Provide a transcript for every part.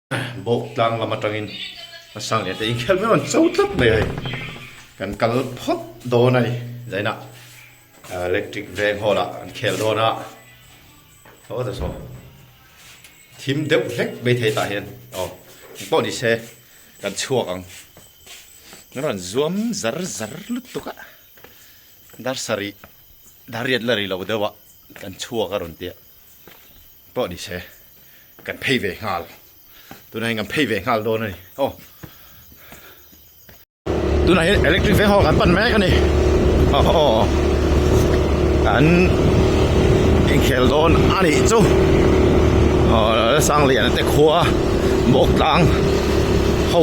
Bawk tlang lam atangin a sang leh te inkhel mai an cho tlat mai a hei kan kal phawt dawn a ni zainah electric veng hall ah an khel dawn a aw ta saw thim deuh hlek mai thei tah hian aw engpawh ni se kan chhuak ang an rawn zuam zar zar lutuk a dar sarih dar riat la ri lo deuh a kan chhuak a rawn tia. Pawh ni se kan phei ve nghal tunah hian kan phei ve nghal dawn a ni aw tunah hian electric veng ho kan pan mek a ni aw aw kan inkhel dawn a nih chu aw Sangliana te khua bawk tlang ho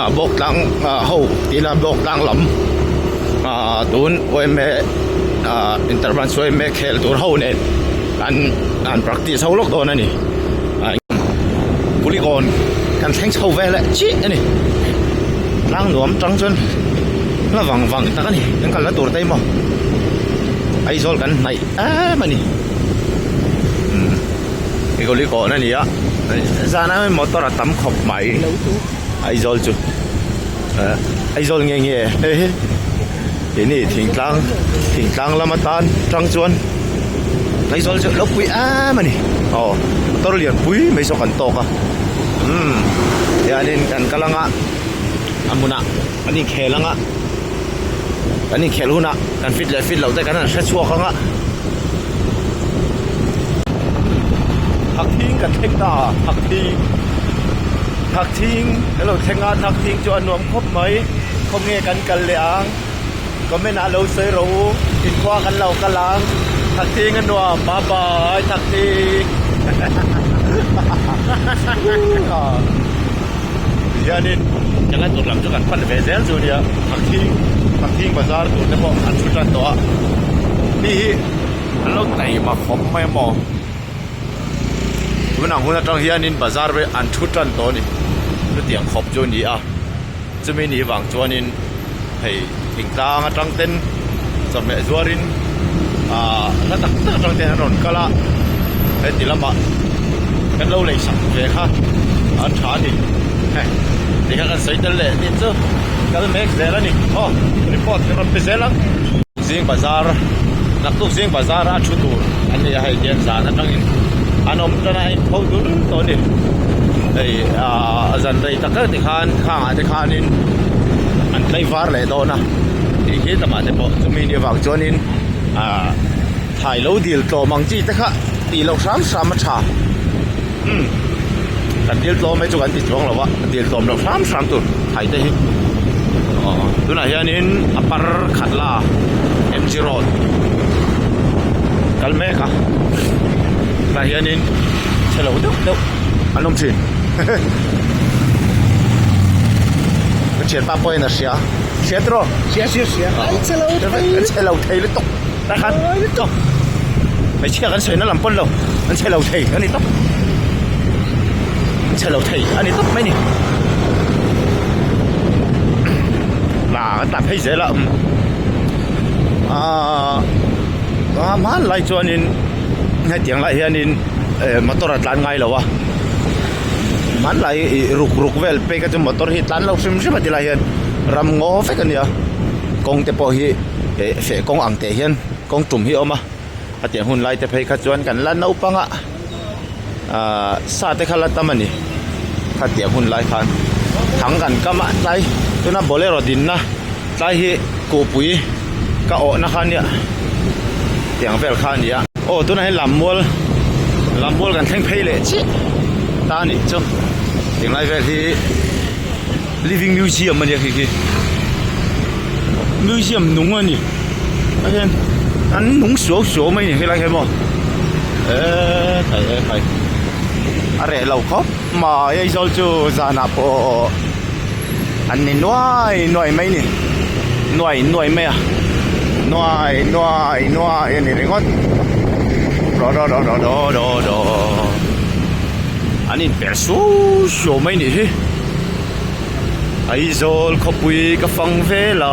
ah bawk tlang ah ho tih ila bawk tlang lam ah tun yma ah intervals yma khel tur ho nen. An an practice ho lawk dawn a ni Kulikawn kan thleng chho vel leh chiah a ni tlang nuam tang chuan la vang vang tak a ni kan kalna tur te hi maw Aizawl kan hnaih em a ni umm Kulikawn a ni a zan ah motor a tam khawp mai Aizawl chu Aizawl nge nge hei hi keini thingtlang thingtlang lam atan tang chuan Aizawl chu lo pui em a ni aw motor lian pui mai saw kan tawk a umm hianin kan kal anga a hmunah an inkhel anga kan inkhel hunah kan fit leh fit loh te kan han hre chhuak anga Thakthing kan thleng ta Thakthing Thakthing kan lo thleng a Thakthing chu a nuam khawp mai khawnge kan kal leh ang comment ah lo sawi rawh u inkhua kan lo kal ang Thakthing a nuam bye bye Thakthing Tihianin changa tur lam chu kan pan ve zel chu nia Thakthing Thakthing bazar tur te pawh an thu tan tawh a mi hi an lo taima khawp mai a maw tunang hun atang hianin bazar vel an thu tan tawh a ni chutiang khawp chu a ni a chumi ni vang chuanin hei thingtlang atang ten chawhmeh zuarin ahh hla tak tak atang ten an rawn kal a heti lamah kan lo lei sak ve kha an tha a ni heh tikhan kan sawi tel leh tih chu kal mek zel a ni aw report kan rawn pe zel ang. Zing bazar naktuk zing bazar a thu tur an ni a hei hian zan atangin an awm tan a in pho dul tawh a ni hei ahh zan rei tak tak tikhan khangah te khanin an tlaivar leh dawn a tih khi lamah te pawh chumi ni avang chuanin ahh thai lo dil tlawm ang chi te kha tih loh hram hram a tha umm kan dil tlawm mai chu kan ti chuang lo a dil tlawm loh hram hram tur thai te hi aw tunah hianin a par khat la M G road kal mek a tah hianin chhe lo deuh deuh an awm thin ka thianpa pawhin a hria hria tiraw hria hria hria an chhe lo thei an chhe lo thei lutuk tah khan hmeichhia kan sawi na lam pawn lo an chhe lo thei a ni tawp an chhe lo thei a ni tawp mai ni la kan tah phei zel a um aaa a hmanlai chuanin hetiang lai hianin eh motor a tlan ngai lo a hmanlai ih ruk ruk vel pek a chu motor hi tlan lo hrim hrim a ti lai hian ram ngaw vek a nia kawng te pawh hi eh feh kawng ang teh hian kawng tum hi a awm a a tiang hun lai te phei kha chuan kan la naupang a ahh sa te kha la tam a ni khatiang hun lai khan thang kan kam a tlai tuna bolero dinna tlai hi kuhpui ka awhna kha nia tiang vel kha a ni a aw tunah hian lammual lammual kan thleng phei leh chiah ta a nih chu tinglai vel hi living museum a nia khi khi museum nung a ni a hian an nung suau suau mai a ni helai hian maw eee khai e khai a reh lo khawp mai Aizawl chu zanah pawh an ni nuai nuai mai a ni nuai nuai mai a nuai nuai nuai a ni ringawt rawh rawh rawh rawh rawh rawh an inperh suau suau mai a nih hi. Aizawl khawpui ka fang vel a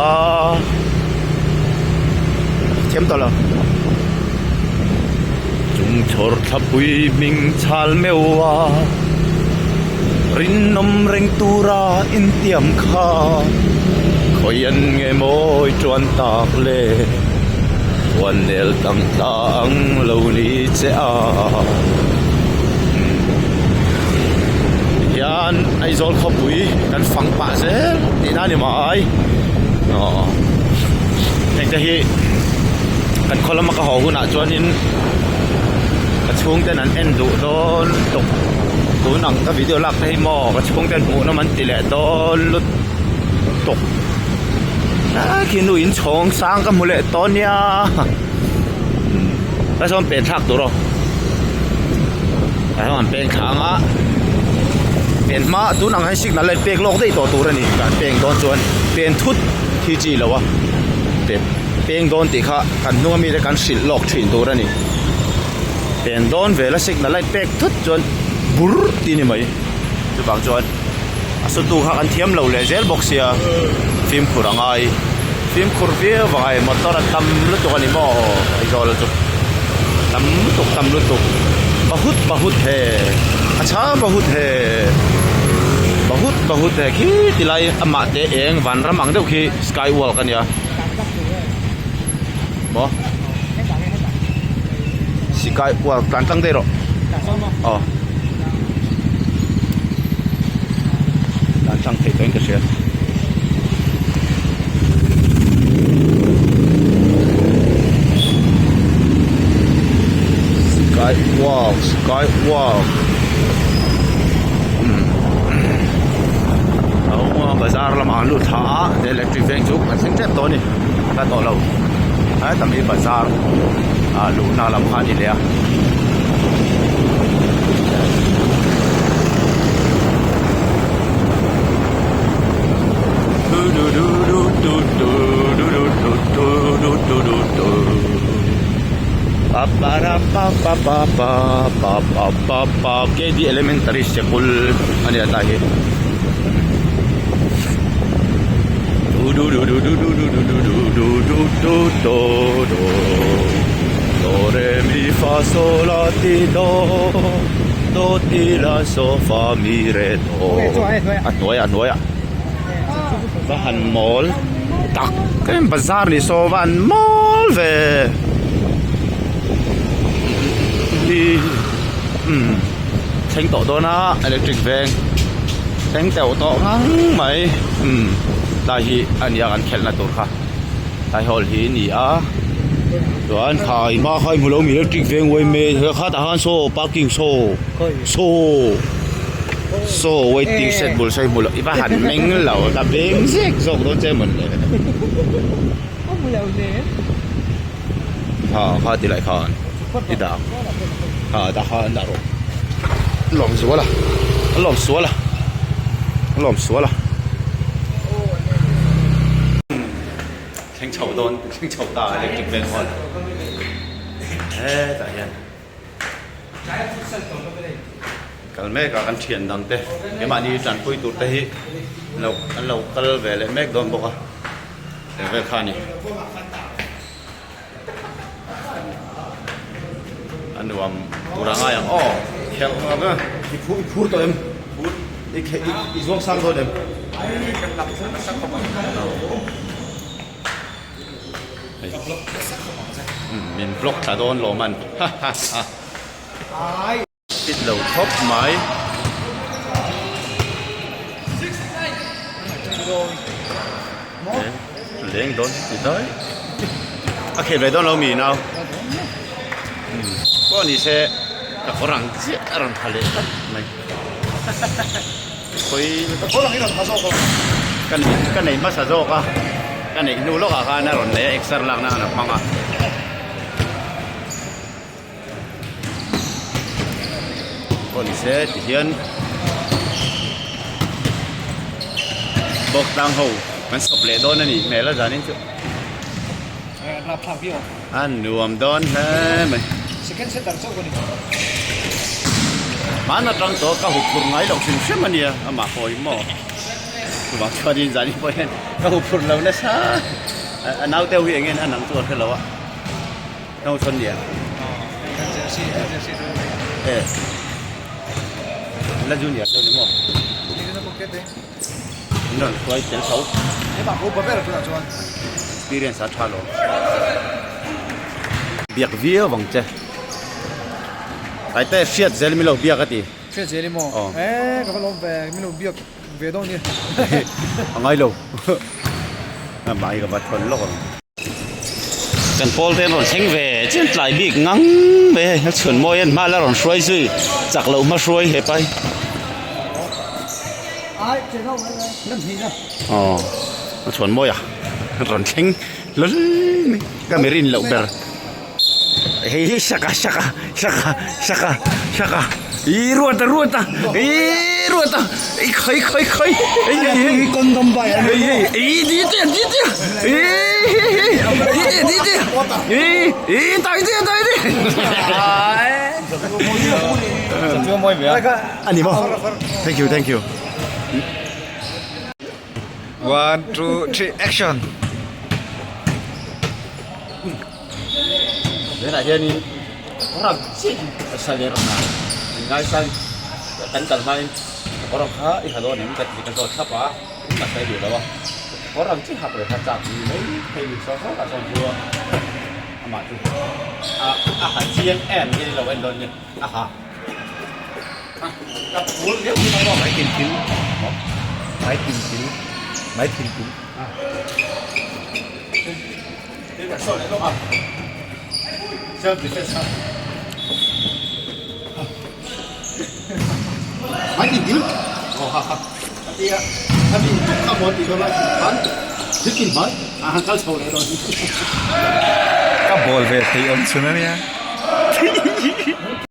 thiam tawh lo chung chhawr thlapui hming chhal meuh a. Rinawm reng tura intiam kha khawian nge mawi tuan tak le Huan nel tang tla ang lo ni che a. Tihian Aizawl khawpui kan fang pah zel tihna a ni mai. Aw heng te hi kan khaw lama ka haw hunah chuanin ka chhungten an en duh dawn lutuk tun ang ka video lak te hi maw ka chhungten hmuh nawm an ti leh dawn lutuk a khi nu in chhawng sang ka hmu leh tawh nia ka sawn pen thlak tur aw tah hian an peng thla ang a pen hma tun ang hian signal a inpek lawk daih tawh tur a ni kan peng dawn chuan pen thut hi chi lo a pen peng dawn tih kha kan hnung ami te kan hrilh lawk thin tur a ni pen dawn vel a signal a inpek thut chuan bur tih a ni mai chuvang chuan a sutu kha kan thiam lo leh zel bawk sia fimkhur a ngai fimkhur viau vang a motor a tam lutuk a ni maw Aizawl chu tam lutuk tam lutuk bahut bahut he a chha bahut he bahut bahut he khi ti lai amah te eng vanram ang deuh khi sky walk a nia maw sky walk tlan tlang daih rawh aw. Dan tlang theih tawhin ka hria. Sky walk sky walk a bazar lamah an lut thla a electric veng chu kan thleng tep tawh a ni a tawh lo heta mi bazar ah luhna lam kha a ni leh a. KD Elementary Sikul a ni a tlai hi Do re mi fa sol la ti do do ti la so fa mi re do a hnuai a hnuai a va han mawl tak em bazar ni saw va han mawl ve hi umm thleng tawh dawn a electric veng thleng teuh tawh ngang mai umm tlai hi a nia kan khelhna tur kha. Tlai hall hi a ni a chuan khai hma kha i hmu lo mi electric veng uaime kha tah khan saw parking saw saw saw waiting shed bul saw i hmu lo i va han meng lo ka beng zek zawk dawn che mawn le ha kha ti lai khan i dah ang ha dah kha an dah rawh lawm zual a lawm sual a lawm sual a. Thleng chho dawn thleng chho ta electric van hall hetah hian kal mek a kan thian dang te keimahni tanpui tur te hi lo an lo kal ve leh mek dawn bawk a he vel kha a ni a nuam tur a ngai ang aw khelh nuam em i phur i phur tawh em i khe i zuang sang dawn em min block thla dawn lawm an ha ha ha. Fit lo khawp mai. Leng dawn ti dai. A khel ve dawn lo mi nau. Pawh ni se ka kawr ang chiah a rawn tha leh tlat mai. Khawi ka kawr ang i rawn tha zawk a. Ka nei ka nei hmasa zawk a. Ka neih hnu lawkah khan a rawn nei a exer lakna a hmang a. Pawh ni se ti hian bawk tlang ho kan sawp leh dawn a nih hmel a zanin chu a nuam dawn hle mai hman atang tawh ka huphurh ngai loh hrim hrim a nia amah pawh hi maw chuvang chuanin zanin pawh hian ka huphurh lo nasa a naute ho hi eng nge an ang chu ka hre lo a. Nau sawn nia. E. La junior deuh ni maw? An rawn hruai tel tho. Experience a tha lo. Biak viau vang che. Taite hriat zel milo biak a ti. Hriat zel i maw? Eee ka va lawm ve milo biak ve dawn ni. A ngai lo. Amah hi ka va thawn lawk ang. Kan pawl te an rawn thleng ve chian tlai bik ngang mai hei a chhun mawi an hma la rawn hruai zui chak loh hma hruai he pai. Aw a chhuan mawi a rawn thleng hlawl mai ka mi rin loh ber. Hei hi saka saka saka saka saka ih ruata ruata ih ruata ih khai khai khai ei ei ei condom bai ei ei ei di te di te ih di te di te ih ih tai te tai te ani maw thank you thank you One, two, three, action! Tunah hianin ram chiah hi a sa leh rawn a, min ngaisang kan kal hmain kawr ang kha i ha dawn em ka ti ka zawt thlap a, in a sawi duh lo a, kawr ang chiah hak leh kha chak ni mai thei ni saw saw ah chuan chu amah chu a a ha chiang em hi lo en dawn nia a ha ka phul viau mai maw mai tin tin mai tin tin mai tin tin. Ka bawl ve thei awm chhun ania.